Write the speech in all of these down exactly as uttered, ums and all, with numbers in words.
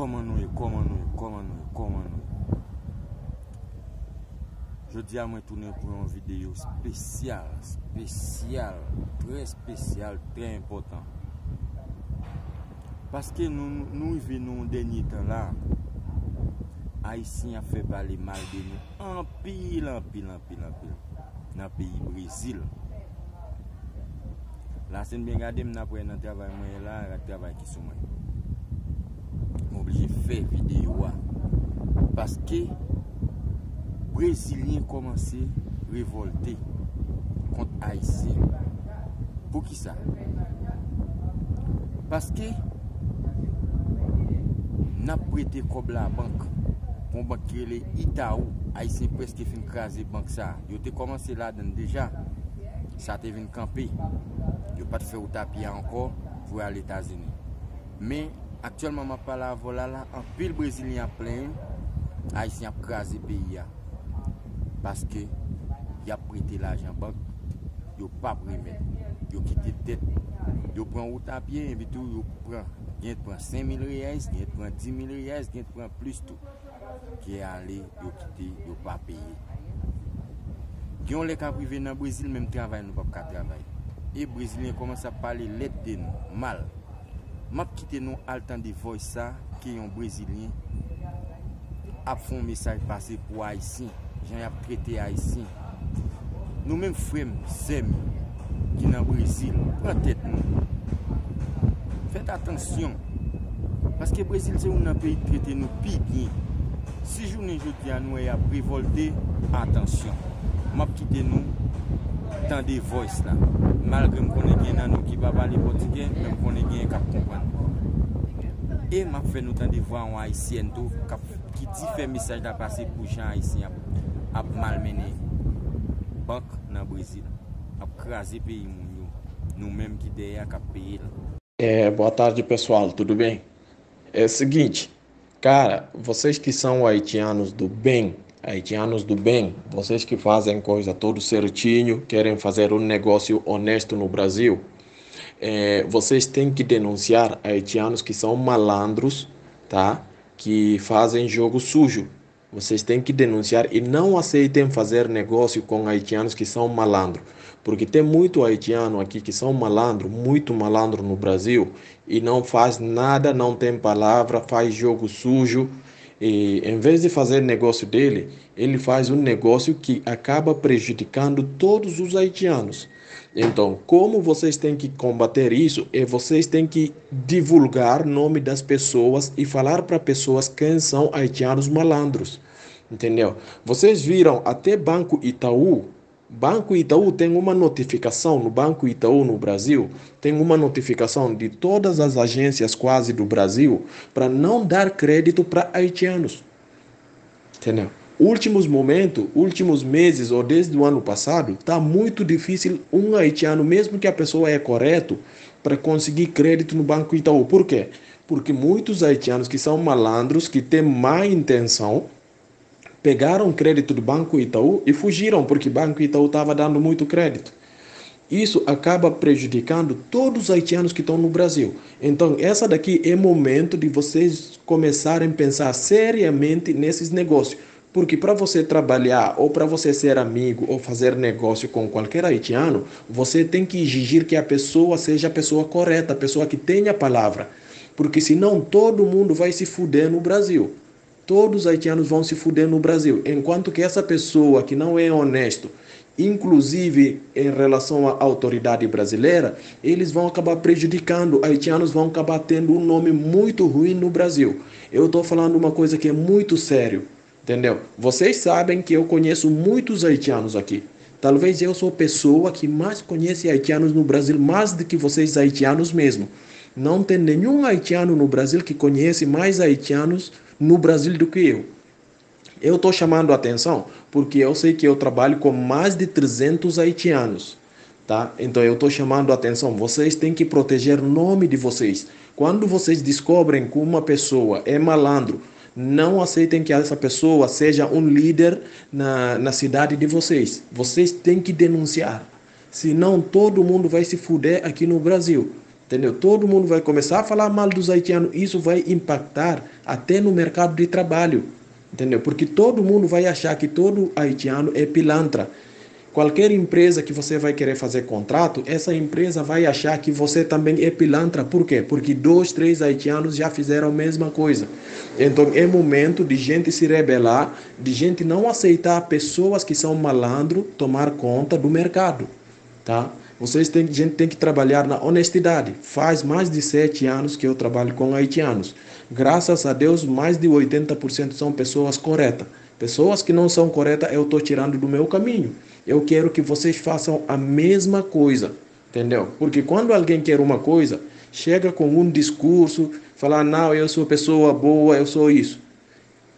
Kòman nou ye? Kòman nou ye? Kòman nou ye? Kòman nou ye? Jodi a mwen tounen pou yon videyo espesyal, espesyal, trè espesyal, trè enpòtan. Paske nou, nou rive nan yon dènye tan la, Ayisyen ap fè pale mal de nou anpil, anpil, anpil, anpil nan peyi Brezil. La, si n byen gade, m n ap wè nan travay mwen ye la, rad travay ki sou mwen. M oblije fè videyo a. Paske Brezilyen kòmanse revòlte kont Ayisyen. Poukisa? Paske n ap prete kòb labank pou yon bank ki rele Itaú. Ayisyen prèske fin kraze bank sa. Yo te kòmanse ladan l deja. Sa te vin kanpe. Yo pa t fè wout a pye a ankò pou al Etazini. Men, aktyèlman, m ap pale avè w la, la, anpil Brezilyen ap plenyen, Ayisyen ap kraze peyi a. Paske y ap prete lajan bank, yo p ap remèt. Yo kite dèt. Yo pran wout a pye, epi tou yo pran, gen pran senk mil reyais, gen pran dis mil reyais, gen pran plis tou. Ki ale, yo kite, yo pa peye. Gen yon lè k ap rive nan Brezil, menm travay nou p ap ka travay. E Brezilyen kòmanse ap pale lèd de nou, mal. M ap kite nou al tande voice sa ke yon Brezilyen ap fè yon mesaj pase pou Ayisyen, jan y ap trete Ayisyen. Nou menm frè m, sè m ki nan Brezil, pran tèt nou. Fèt atansyon. Paske Brezil se youn nan peyi ki trete nou pi byen. Si jounen jodi a nou wè y ap revòlte, atansyon. M ap kite nou tande voice la. Malgre m konnen gen nan nou ki pa pale pòtigè, men m konnen gen k ap konprann. E m ap fè nou tande vwa yon ayisyèn tou k ap, ki di fè mesaj la pase pou jan Ayisyen ap, ap malmennen bank nan Brezil, ap kraze peyi moun yo. Nou menm ki dèyè a k ap peye l. É, boa tarde, pessoal, tudo bem? É o seguinte, cara, vocês que são haitianos do bem, haitianos do bem, vocês que fazem coisa todo certinho, querem fazer um negócio honesto no Brasil, é, vocês têm que denunciar haitianos que são malandros, tá? Que fazem jogo sujo. Vocês têm que denunciar e não aceitem fazer negócio com haitianos que são malandro, porque tem muito haitiano aqui que são malandro, muito malandro no Brasil e não faz nada, não tem palavra, faz jogo sujo e em vez de fazer negócio dele, ele faz um negócio que acaba prejudicando todos os haitianos. Então, como vocês têm que combater isso, é vocês têm que divulgar nome das pessoas e falar para pessoas quem são haitianos malandros. Entendeu? Vocês viram até Banco Itaú. Banco Itaú tem uma notificação no Banco Itaú no Brasil, tem uma notificação de todas as agências quase do Brasil para não dar crédito para haitianos. Entendeu? Últimos momentos, últimos meses ou desde o ano passado, está muito difícil um haitiano, mesmo que a pessoa é correto, para conseguir crédito no Banco Itaú. Por quê? Porque muitos haitianos que são malandros, que têm má intenção, pegaram crédito do Banco Itaú e fugiram, porque Banco Itaú estava dando muito crédito. Isso acaba prejudicando todos os haitianos que estão no Brasil. Então, essa daqui é momento de vocês começarem a pensar seriamente nesses negócios. Porque para você trabalhar ou para você ser amigo ou fazer negócio com qualquer haitiano, você tem que exigir que a pessoa seja a pessoa correta, a pessoa que tenha palavra. Porque senão todo mundo vai se fuder no Brasil. Todos os haitianos vão se fuder no Brasil. Enquanto que essa pessoa que não é honesto, inclusive em relação à autoridade brasileira, eles vão acabar prejudicando. Haitianos vão acabar tendo um nome muito ruim no Brasil. Eu estou falando uma coisa que é muito sério. Entendeu? Vocês sabem que eu conheço muitos haitianos aqui. Talvez eu sou a pessoa que mais conhece haitianos no Brasil, mais do que vocês haitianos mesmo. Não tem nenhum haitiano no Brasil que conhece mais haitianos no Brasil do que eu. Eu estou chamando a atenção porque eu sei que eu trabalho com mais de trezentos haitianos. Tá? Então eu estou chamando a atenção, vocês têm que proteger o nome de vocês. Quando vocês descobrem que uma pessoa é malandro, não aceitem que essa pessoa seja um líder na, na cidade de vocês. Vocês têm que denunciar. Senão todo mundo vai se fuder aqui no Brasil. Entendeu? Todo mundo vai começar a falar mal dos haitianos, isso vai impactar até no mercado de trabalho. Entendeu? Porque todo mundo vai achar que todo haitiano é pilantra. Qualquer empresa que você vai querer fazer contrato, essa empresa vai achar que você também é pilantra. Por quê? Porque dois, três haitianos já fizeram a mesma coisa. Então é momento de gente se rebelar, de gente não aceitar pessoas que são malandro tomar conta do mercado. Tá? Vocês têm, gente tem que trabalhar na honestidade. Faz mais de sete anos que eu trabalho com haitianos. Graças a Deus, mais de oitenta por cento são pessoas corretas. Pessoas que não são corretas, eu estou tirando do meu caminho. Eu quero que vocês façam a mesma coisa, entendeu? Porque quando alguém quer uma coisa, chega com um discurso, fala, não, eu sou pessoa boa, eu sou isso.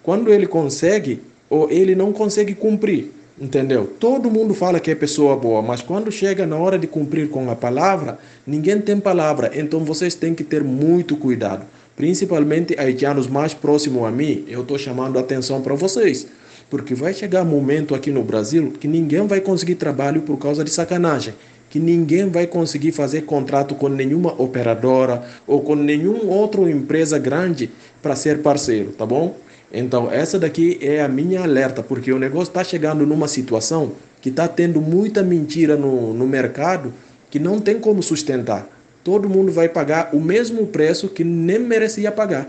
Quando ele consegue, ou ele não consegue cumprir, entendeu? Todo mundo fala que é pessoa boa, mas quando chega na hora de cumprir com a palavra, ninguém tem palavra. Então vocês têm que ter muito cuidado. Principalmente haitianos mais próximos a mim, eu estou chamando atenção para vocês. Porque vai chegar momento aqui no Brasil que ninguém vai conseguir trabalho por causa de sacanagem. Que ninguém vai conseguir fazer contrato com nenhuma operadora ou com nenhum outro empresa grande para ser parceiro, tá bom? Então, essa daqui é a minha alerta, porque o negócio está chegando numa situação que está tendo muita mentira no, no mercado que não tem como sustentar. Todo mundo vai pagar o mesmo preço que nem merecia pagar.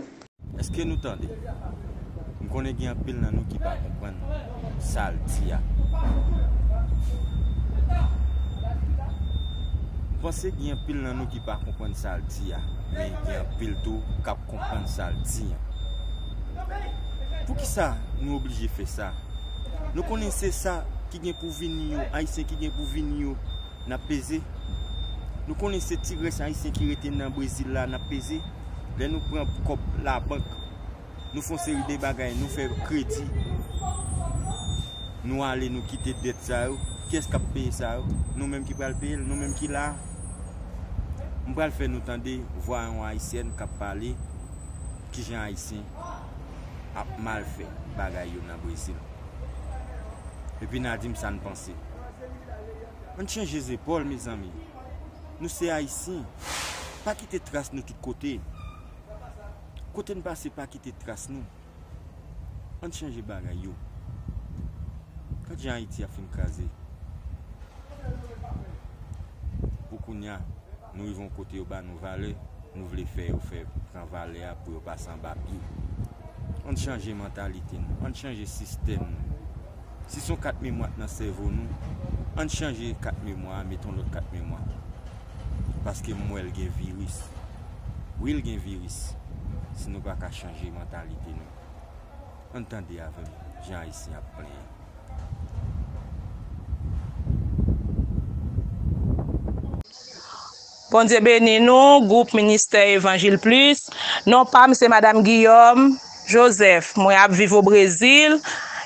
Èske nou tande? M konnen gen anpil nan nou ki pa konprann sa l di a. M panse gen anpil nan nou ki pa konprann sa l di a, men gen anpil tou k ap konprann sa l di an. Poukisa nou oblije fè sa? Nou konnen se sa ki gen pou vini yo, Ayisyen ki gen pou vini yo, n ap peze. Nou konnen se ti rès Ayisyen ki rete nan Brezil la, n ap peze. Lè nou pran kòb labank, nou fè yon seri de bagay, nou fè kredi, nou ale, nou kite dèt sa yo. Kiyès k ap peye sa yo? Nou menm ki pral peye l, nou menm ki la a. M pral fè nou tande vwa yon Ayisyèn k ap pale kijan Ayisyen ap mal fè bagay yo nan Brezil. Epi n a di m sa n panse. Ann chanje zepòl, mezanmi. Nou se Ayisyen. Pa kite tras nou tout kote. Kote n pase, pa kite tras nou. Ann chanje bagay yo. Gad jan Ayiti ap fin kraze. Pou kounye a, nou rive yon kote yo ba nou valè, nou vle fè yo fè pran valè a pou yo pase anba pye. Ann chanje mantalite nou, ann chanje sistèm nou. Si se yon kat memwa k nan sèvo nou, ann chanje kat memwa a, mete yon lòt kat memwa. Paske m wè l gen viris. Wi, l gen viris. Si nou pa ka chanje mantalite nou. Ann tande avè m jan Ayisyen ap plenyen. Bondye beni nou, gwoup Ministè Evanjil Plis. Non pa m se Madanm Guillaume Joseph. Mwen ap viv o Brezil,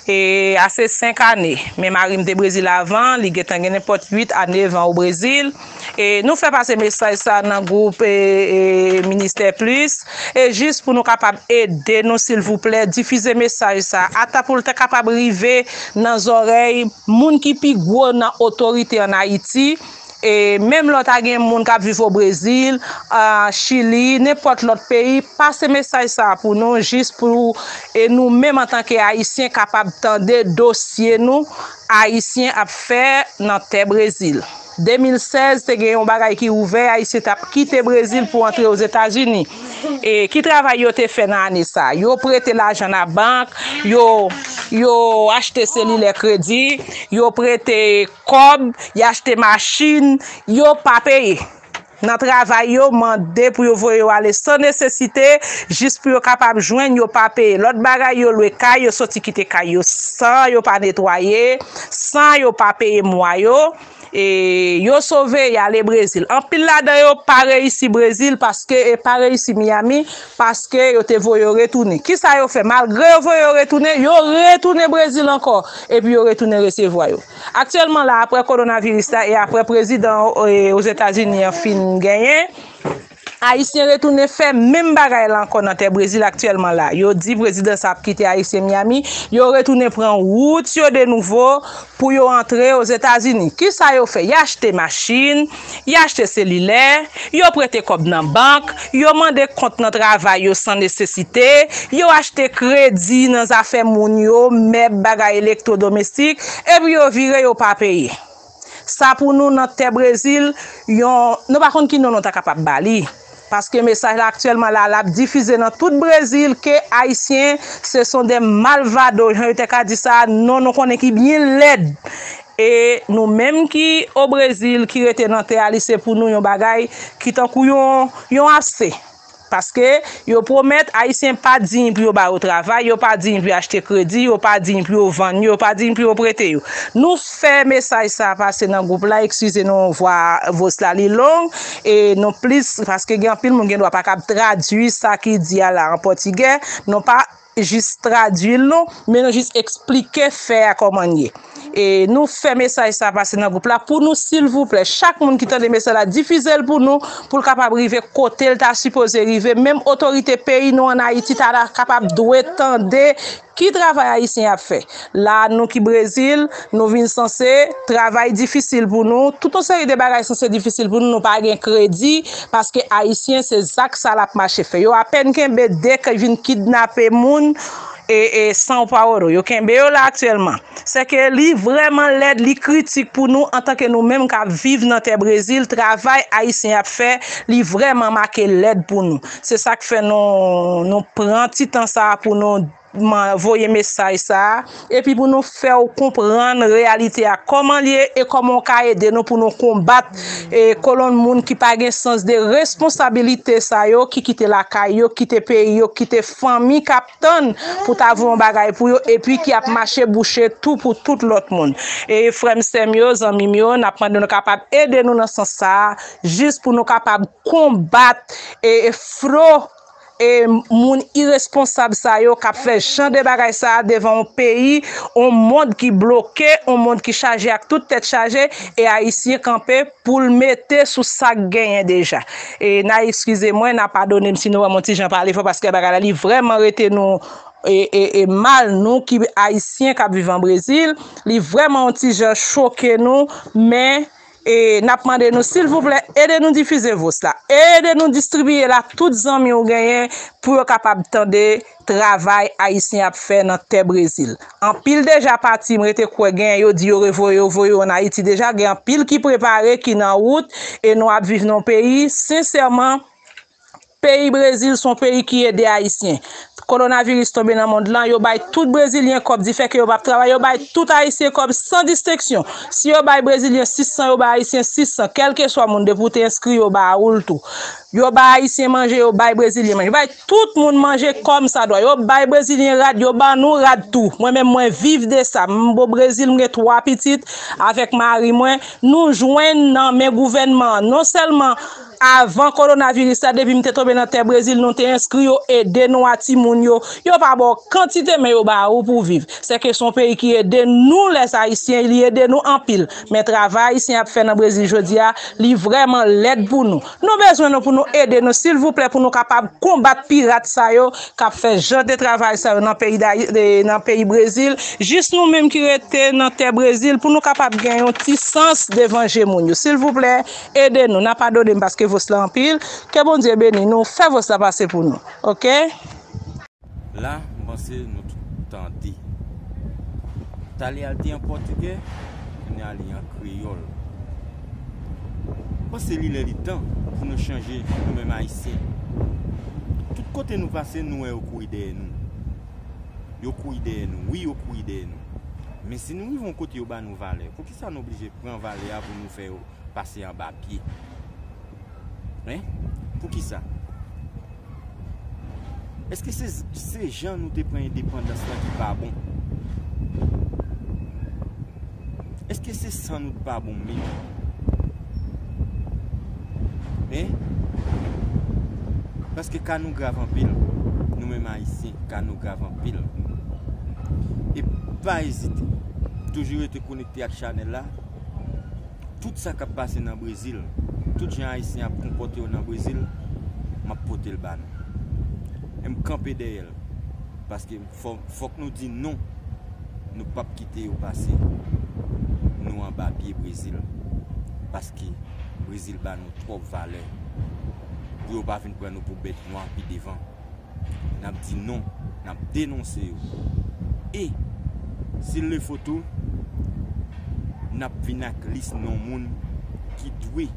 e, ase senk ane. Men mari m te Brezil avan, li gentan gen nenpòt uit a nèf an o Brezil. E nou fè pase mesaj sa nan gwoup, e, e, Ministè Plis. E jis pou nou kapab ede nou, silvouplè, difize mesaj sa. Ata pou l ta kapab rive nan zòrèy moun ki pi gwo nan otorite ann Ayiti. E menm lè w ta gen moun k ap viv o Brezil, a, Chili, nenpòt lòt peyi, pase mesaj sa a pou nou, jis pou, e nou menm antanke Ayisyen kapab tande dosye nou, Ayisyen ap fè nan tè Brezil. De mil sèz, te gen yon bagay ki ouvè, Ayisyen t ap kite Brezil pou antre Ozetazini. E ki travay yo te fè nan ane sa? Yo prete lajan nan bank, yo, yo achte selilè kredi, yo prete kòb, y achte machin, yo pa peye. Nan travay yo, mande pou yo voye yo ale san nesesite, jis pou yo kapab jwenn, yo pa peye. Lòt bagay, yo lwe kay, yo soti kite kay yo san yo pa netwaye, san yo pa peye mwa yo. E yo sove, y ale Brezil. Anpil ladan yo pa reyisi Brezil paske, e pa reyisi Miami paske yo te voye yo retounen. Kisa yo fè? Malgre yo voye yo retounen, yo retounen Brezil ankò. Epi yo retounen resevwa yo. Aktyèlman la, apre kowonaviris la e apre prezidan, e, Ozetazini an fin genyen, Ayisyen retounen fè menm bagay la ankò nan tè Brezil aktyèlman la. Yo di prezidan sa ap kite Ayisyen Miami, yo retounen pran wout yo de nouvo pou yo antre Ozetazini. Kisa yo fè? Y achte machin, y achte selilè, yo prete kòb nan bank, yo mande kont nan travay yo san nesesite, yo achte kredi nan zafè moun yo, mèb, bagay elektwodomestik, epi yo vire, yo pa peye. Sa pou nou nan tè Brezil, yon, nou pa konn ki non nou ta kapab ba li. Paske mesaj la aktyèlman la, l ap difize nan tout Brezil ke Ayisyen, ce sont des malvados, jan yo te ka di sa, non nou konnen ki byen lèd. E nou menm ki o Brezil, ki rete nan tè a, li se pou nou yon bagay ki tankou yon, yon ase. Paske yo pwomèt Ayisyen pa diy pou yo ba yo travay, yo pa diy pou yo achte kredi, yo pa diy pou yo vann yo, yo pa diy pou yo prete yo. Nou fè mesaj sa a pase nan gwoup la, eskize nou vwa, vòs la li long, e nou plis, paske gen anpil moun gen dwa pa kab tradui sa ki di a la an pòtigè, nou pa jis tradui l non, men nou jis eksplike fè a kòman l ye. E nou fè mesaj sa pase nan gwoup la pou nou, silvouplè. Chak moun ki tande mesaj la, difize l pou nou, pou l kapab rive kote l ta sipoze rive. Menm otorite peyi nou ann Ayiti ta kapab dwe tande ki travay Ayisyen ap fè. La, nou ki Brezil, nou vin sanse, travay difisil pou nou. Tout yon seri de bagay sanse difisil pou nou. Nou pa gen kredi, paske Ayisyen, se zak sa l ap mache fè. Yo apèn kenbe de k vin kidnape moun, e, e São Paulo. Yo kenbe yo la aktyèlman. Se ke li vrèman lèd, li kritik pou nou antanke nou menm k ap viv nan tè Brezil. Travay Ayisyen ap fè, li vrèman make lèd pou nou. Se sa k fè nou, nou pran ti tan sa a pou nou man-, voye mesaj sa a, epi pou nou fè w konprann reyalite a, kòman l ye e kòman w ka ede nou pou nou konbat, e, kolonn moun ki pa gen sans de responsabilite sa yo, ki kite lakay yo, kite peyi yo, kite fanmi k ap tann pou ta voye yon bagay pou yo, epi ki ap mache bouche tou pou tout lòt moun. E frè m, sè m yo, zanmi m yo, n ap mande nou kapab ede nou nan sans sa a, jis pou nou kapab konbat, e, e flo e moun iresponsab sa yo k ap fè jan de bagay sa a devan yon peyi, yon mond ki bloke, yon mond ki chaje ak tout tèt chaje, e Ayisyen kanpe pou l mete sou sa k genyen deja. E n a eskize mwen, n a padone m si nou wè m yon ti jan pale fò, paske bagay la li vrèman rete nou, e, e, e mal, nou ki Ayisyen k ap viv an Brezil, li vrèman yon ti jan choke nou, men E n ap mande nou, silvouplè, ede nou difize vòs la. Ede nou distribiye l a tout zanmi w genyen pou yo kapab tande travay Ayisyen ap fè nan tè Brezil. Anpil deja pati, m rete kwè genyen yo di yo revoye, yo voye yo ann Ayiti deja. Gen anpil ki prepare, ki nan wout, e nou ap viv nan yon peyi, sensèman, peyi Brezil se yon peyi ki ede Ayisyen. Kowonaviris tonbe nan mond lan, yo bay tout Brezilyen kòb, difè ke yo p ap travay, yo bay tout Ayisyen kòb san distenksyon. Si yo bay Brezilyen sis san, yo bay Ayisyen sis san, kèlkeswa moun, depi w te enskri, yo ba ou l tou. Yo bay Ayisyen manje, yo bay Brezilyen manje. Yo bay tout moun manje kòmsadwa. Yo bay Brezilyen rad, yo ban nou rad tou. Mwen menm, mwen viv de sa. M bò Brezil, m gen twa pitit avèk mari mwen. Nou jwenn nan men gouvènman an. Non sèlman avan kowonaviris la, depi m te tonbe nan tè Brezil, nou te enskri yo, ede nou a timoun yo. Yo pa ba w kantite, men yo ba ou pou w viv. Sèke se yon peyi ki ede nou, lèzayisyen, li ede nou anpil. Men travay Ayisyen ap fè nan Brezil jodi a, li vrèman lèd pou nou. Nou bezwen nou pou nou ede nou, silvouplè, pou nou kapab konbat pirat sa yo k ap fè jan de travay sa yo nan peyi Dayi-, de, nan peyi Brezil. Jis nou menm ki rete nan tè Brezil, pou nou kapab gen yon ti sans devan je moun yo. Silvouplè, ede nou. N a padone m paske vòs la anpil. Ke Bondye beni nou. Fè vòs la pase pou nou. Oke? La, m panse nou tout tande. Talè a l te an pòtigè, kounye a li an kreyòl. M panse li lè li tan pou nou chanje nou menm Ayisyen. Tout kote nou pase, nou wè yo kouri dèyè nou. Yo kouri dèyè nou, wi, yo kouri dèyè nou. Men si nou rive yon kote yo ba nou valè, poukisa nou oblije pran valè a pou nou fè yo pase anba pye? Hein? Poukisa? Èske se, se jan nou te pran endepandans lan ki pa bon? Èske se san nou t pa bon menm? Hein? Paske ka nou grav anpil. Nou menm Ayisyen, ka nou grav anpil. E pa ezite. Toujou rete konekte ak chanèl la. Tout sa k ap pase nan Brezil, tout jan Ayisyen ap konpòte yo nan Brezil, ap pote l ba nou. E m kanpe dèyè l. Paske fò, fòk nou di non. Nou p ap kite yo pase nou anba pye Brezil. Paske Brezil ba nou twòp valè. Pou yo pa vin pran nou pou bèt nwa pi devan. N ap di non, n ap denonse yo. E, si l le fo tou, n ap vin ak lis non moun ki dwe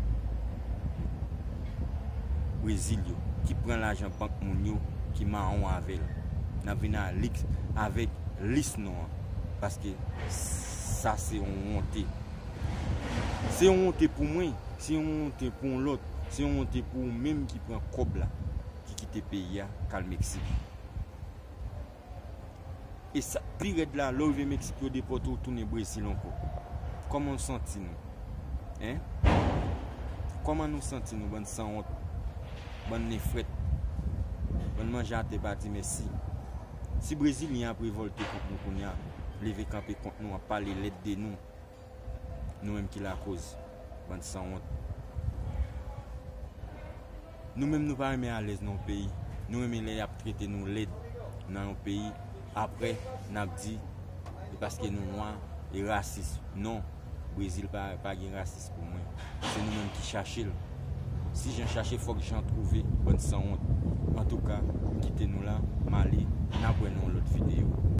Brezil yo, ki pran lajan bank moun yo, ki mawon avè l. N ap vin a lis, avèk lis non an. Paske sa se yon wonte. Se yon wonte pou mwen, se yon wonte pou yon lòt, se yon wonte pou ou menm ki pran kòb la, ki kite peyi a, k al Meksik. E sa k pi rèd la, lè w rive Meksik, yo depòte w tounen Brezil ankò. Kòman nou santi nou? Hein? Kòman nou santi nou, bann sanwont, bann nen frèt, bann manje atè pa di mèsi? Si Brezilyen ap revòlte kont nou kounye a, leve kanpe kont nou, ap pale lèd de nou, nou menm ki lakoz, bann sanwont. Nou menm nou pa renmen alèz nan yon peyi. Nou renmen lè y ap trete nou lèd nan yon peyi. Apre, n ap di, e paske nou nwa, e rasis. Non, Brezil pa, pa gen rasis pou mwen. Se nou menm ki chache l. Si Jan chache, fòk Jan twouve, bann sanwont. Antouka, m kite nou la, m ale, n ap wè nan yon lòt videyo.